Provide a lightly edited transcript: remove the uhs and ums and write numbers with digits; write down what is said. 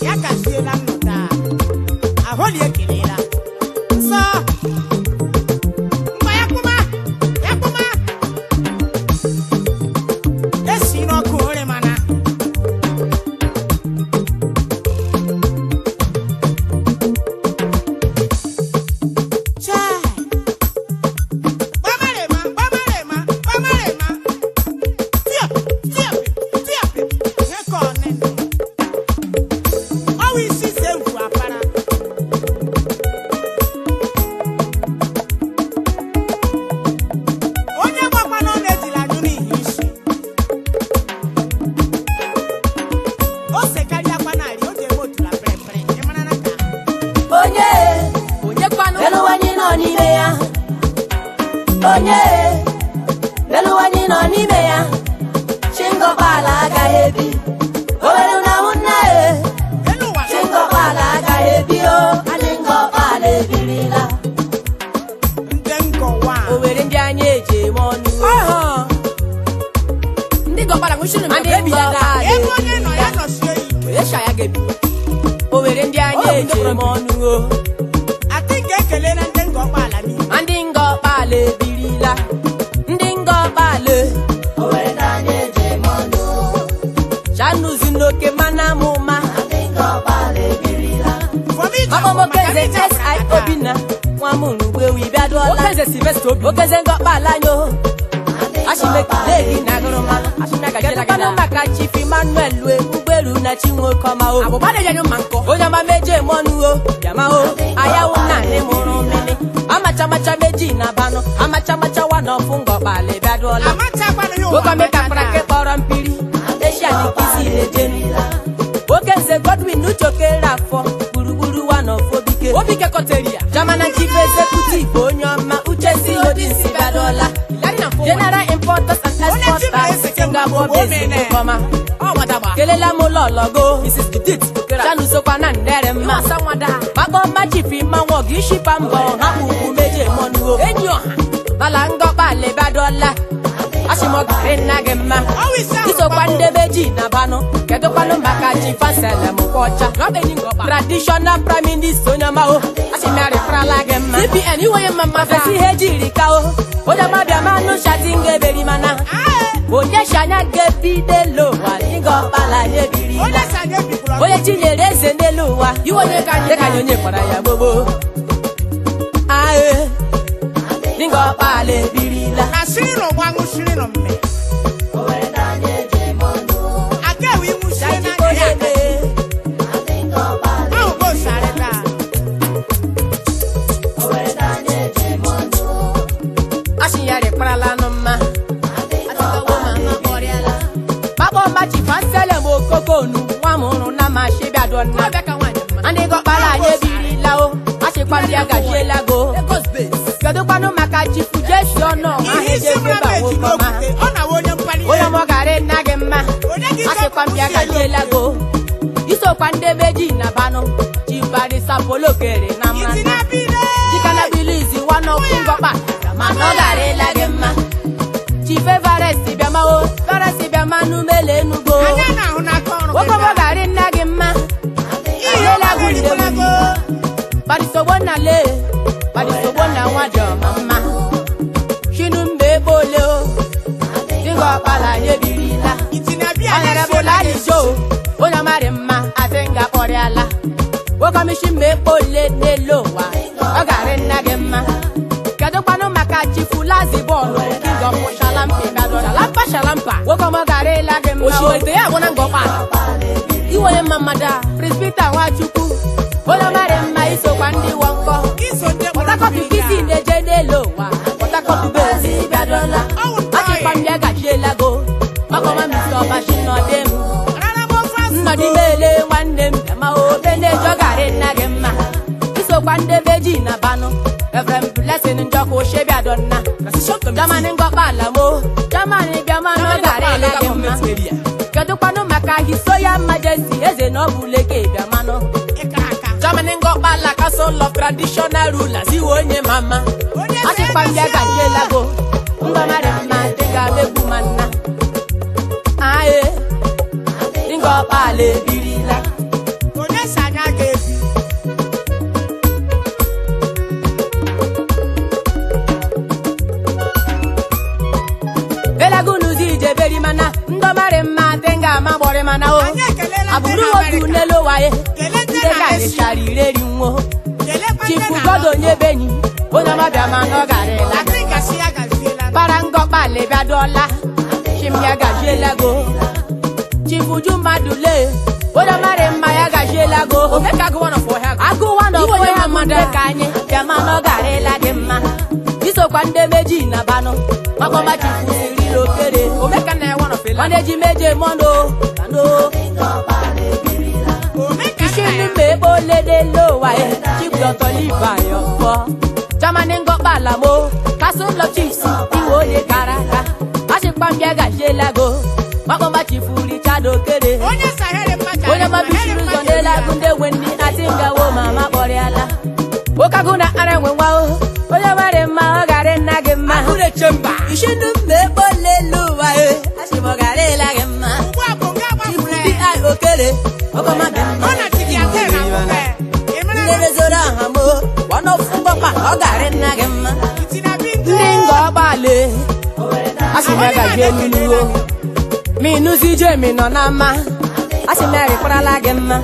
Ya kaziela nnụta ahụli ekelela nsọ mgbe ya kpụma ya kpụma esi n'ọkụ ore mana Chai! Gbamarema, gbamarema, gbamarema. Tiap, tiap, tiap. Ihe ka ọ nene. Ọwụ isi se mfu apara. Onye gbakwa na ọ na-ejila anyụ n'ihi isi. Ose karịakwa narị, o ji eme otula pịrịpịrị. Ị mara na ka Onye Onye kwanụ? elu anyị nọ n'ime ya. Onye elu anyị nọ n'ime ya. Chingọkpala agaghị ebi. O nwere na nna e. elu ụwa Chingọkpala agaghị ebi o. Anyị ngọkpala ebirila. ndị ngọwa. O nwere ndị anyị eji eme ọnụ. Ndị gọkpara nwụchiri maka Ndị ebi ya daa. Ebe onye nọ ya nọsie ike. Onye sha ya ga-ebi. O nwere ndị anyị Ọ bụ eji eme ọnụ o. Ati ga-ekele na ndị ngọkpa ala niile. Ndị ngọkpala ebirila. Ndị ngọkpala. Chanuzi n'oke mana mụma. Akpọmokeze SI Obinna nwa m n'ugbewu bịaduola. Okeze Sylvester Obi. Okeze ngọkpala nyo. Ashimekilegi na agụrụma. Ashimeka Kedụkwanụ maka Chief Emmanuel lue ụgbọelu na Chinwokọma o. Abụba na-eji anyụ mma nkọ. Onye ọma meje mọnụ o bịama o ayawu naanị mụrụ mmiri amachamacha meji na banụ amachamacha wa na ọfụ ngọkpala bịaduola. Amachakwana ya ụwa Nwoke omeka maka kpara taa. nke kpọrọ mpiri Asia n'ikisi na-ejenu. Nwoke nze Godwin Uchokere afọ gburugburu wa n'ọfọbike. Obi kekọtara ya. German chief executive onye ọma Uche si Hodins bịaduola. Larị na mfọ. General importers and Onye chi mere exporters eze kemgbe Singapore gboo based mene. Nkọma. Ọ gbadagba. Kelela m ụlọlọgo Mrs. Judith Okere. Chanusokwa na ndere mma. Ịwasa nwada. Makpọma chief Imanwọ gị shipa mbọ hapụ ugwu meje mọnuo. Enyi ọha. Bala ngọkpa lebadọla. Ashimọgari nna gị mma. Ọwụ isi ahụ Isokwa gbagwo. ndebe ji na banụ. Kedụkwanụ maka chi faselem kwọcha. Rọba enyi ngọkpa. Traditional prime minister onye ọma o. Ashimịarịfarala gị mma. CPN iwe ya mma mma Ofesi ihe jiri ka o. Onye ọma bịa manụ shati nga eberi mana. Ae, Onye shanya ga-ebidelo ụwa ngọkpala onye ebirila. si anyị ebikwuru Onye chinyere eze n'elu ụwa. Iwe onye ka anyị Dịka anyị onye kwara ya gbogbo. Ae. Ngọkpala ebirila. na siri n'ụwa ṅụsiri nọ mme. Aka ewe ịnwụsiri n'anya ya aka. Ahụ bụ osari taa. Asịnyarị kparala nụ mma. Kpakpọ machi fasele m okokonu nwa m hụrụ na ma shibịa dọna. Ọbịa ka nwaanyị mma. Ndị gọkpara anyị ebirila o. Achịkwa ndị agajiela go. Lagos base. Kedụkwanụ maka chifu Jesu ọnụ ọha Ihe isi eje mara ebe m eji nwoke ọma. n'okwute, ọ na-awụ onye mkpali Onye ọma ọ gara nna gị mma. Onye gị Achịkwa ndị agajiela go. Isokwa ndị ebe ji na banụ. Chibarisa polokere na Iti mmanụ. na bile. Chikana bilizi wanọkụ ngọkpa mana ọ gara ịla gị mma. Chief Everest bịama o, Everest bịama n'umele enugo. Anya na-ahụ n'aka ọrụ gị Nwoke ọma taa. gara nna gị mma. Ihe Adela ọma gwunde erikwala m. go. Barisogbo na le, barisogbo na nwa dị ọma mma. Chinu mba ebe ole o, dịka ọkpala anyị ebirila. Iti na bịa Ọnyere na-esi bụla ebe alijo, onye ọmarị mma asị nga kpọrịala. Nwoke ọmịshi mma ekpo ole n'elu ụwa, ọ garị nna gị mma. Kedụkwanụ maka chifu lazi bọọlụ king of shalampi gadọla. Shalampa shalampa. Nwoke ọma garị ịla gị mma o. Oshiwete ya agwụ na ngọkpa. Iwe onye mma mmadụ a. Presbita Nwachukwu, onye ọmarị mma isokwa ndị wọ nkọ. Iso ndị Port mkpọrọ Harcourt mmiri ka isi taa. na-eje n'elu ụwa. Port Harcourt bụ ezi bịadọla. Ọwụ ntọ Achịkwa ya. ndị agachiela go. Makọma Mr. Ọbashi nọdị m. Rara m ofe asụ Nnọdị go. mele nwanne m bịama obe na-ejọ garị nna gị mma. Isokwa ndị be ji na banụ. Reverend Blessing Njọkụ Oshebiadonna. Transition committee. Jamani ngọkpala mo. Jamani bịamanụ Jamani garị ngọkpala ịla gị local mma. government area. Kedụkwanụ maka His Royal Majesty eze na ọ bụ Leke bịamanụ. Ịkara aka. Germany ngọkpala Council of Traditional Rulers iwe onye mama. Onye eze Achịkwa ndị emesịa. agajiela go. Ngọmarị mma dịga megbu ma nna. Aye. Ngọkpala ebirila. agụ n'elu ụwa ye. Kelee ndị Ndị na ka anyị Yesu. chara ireri nwo. Kelekwa ndị Chifu na Godo onye benyi, onye ọma bịa ma na ọ garịla. Adịghị asị ya gaziela. Para ngọkpalị bịa dọla, chimya gajiela go. Chifu ju mmadụ lee, onye mara mma ya gajiela go. Omeka agụ one of ọhịa. Agụwa na Iwe ọfọ onye ya mma mmadụ ka anyị bịa ma na ọ garịla gị mma. Isokwa ndị meji na banụ, makọma chifu siri lokere. Omeka nna ya one of Nwanne ji meje mọnụ, kanụ. Omeka nna Ishinu ya. mebe olede lowa e, Chief Dr. Levi Ọfọ. Germany ngọkpala mo, Castle of Chiefs, iwe onye kara aka. Achịkwa mbịa gajiela go, makpọma Chifu Richard Okere. Onye sahere mmaja. Onye mabishiri ụzọ n'elu agụ ndị enwe ndị ati ngawo mama kpọrịala. Nwoke agụ na ara enwe nwa o, onye mara mma ọ gara nna gị mma. Agụ na-eche mba. Ishinu mebe olele ụwa e, achị m ọ garịla gị mma. Ugbu a bụ nke Chifu agbapụrụ ya. D.I. Okere, ọkọma dị mma. Ọ na chiki ya tee na akwụkwọ ya. Ị mara na Nlere zoro aha m one of ngọkpa ọ garị nna gị mma. iti na bingo. Ndị nga ọgbalị asị m agaji enunuwo mi nụzi ije mi nọ na mma asị m erikwarala gị mma.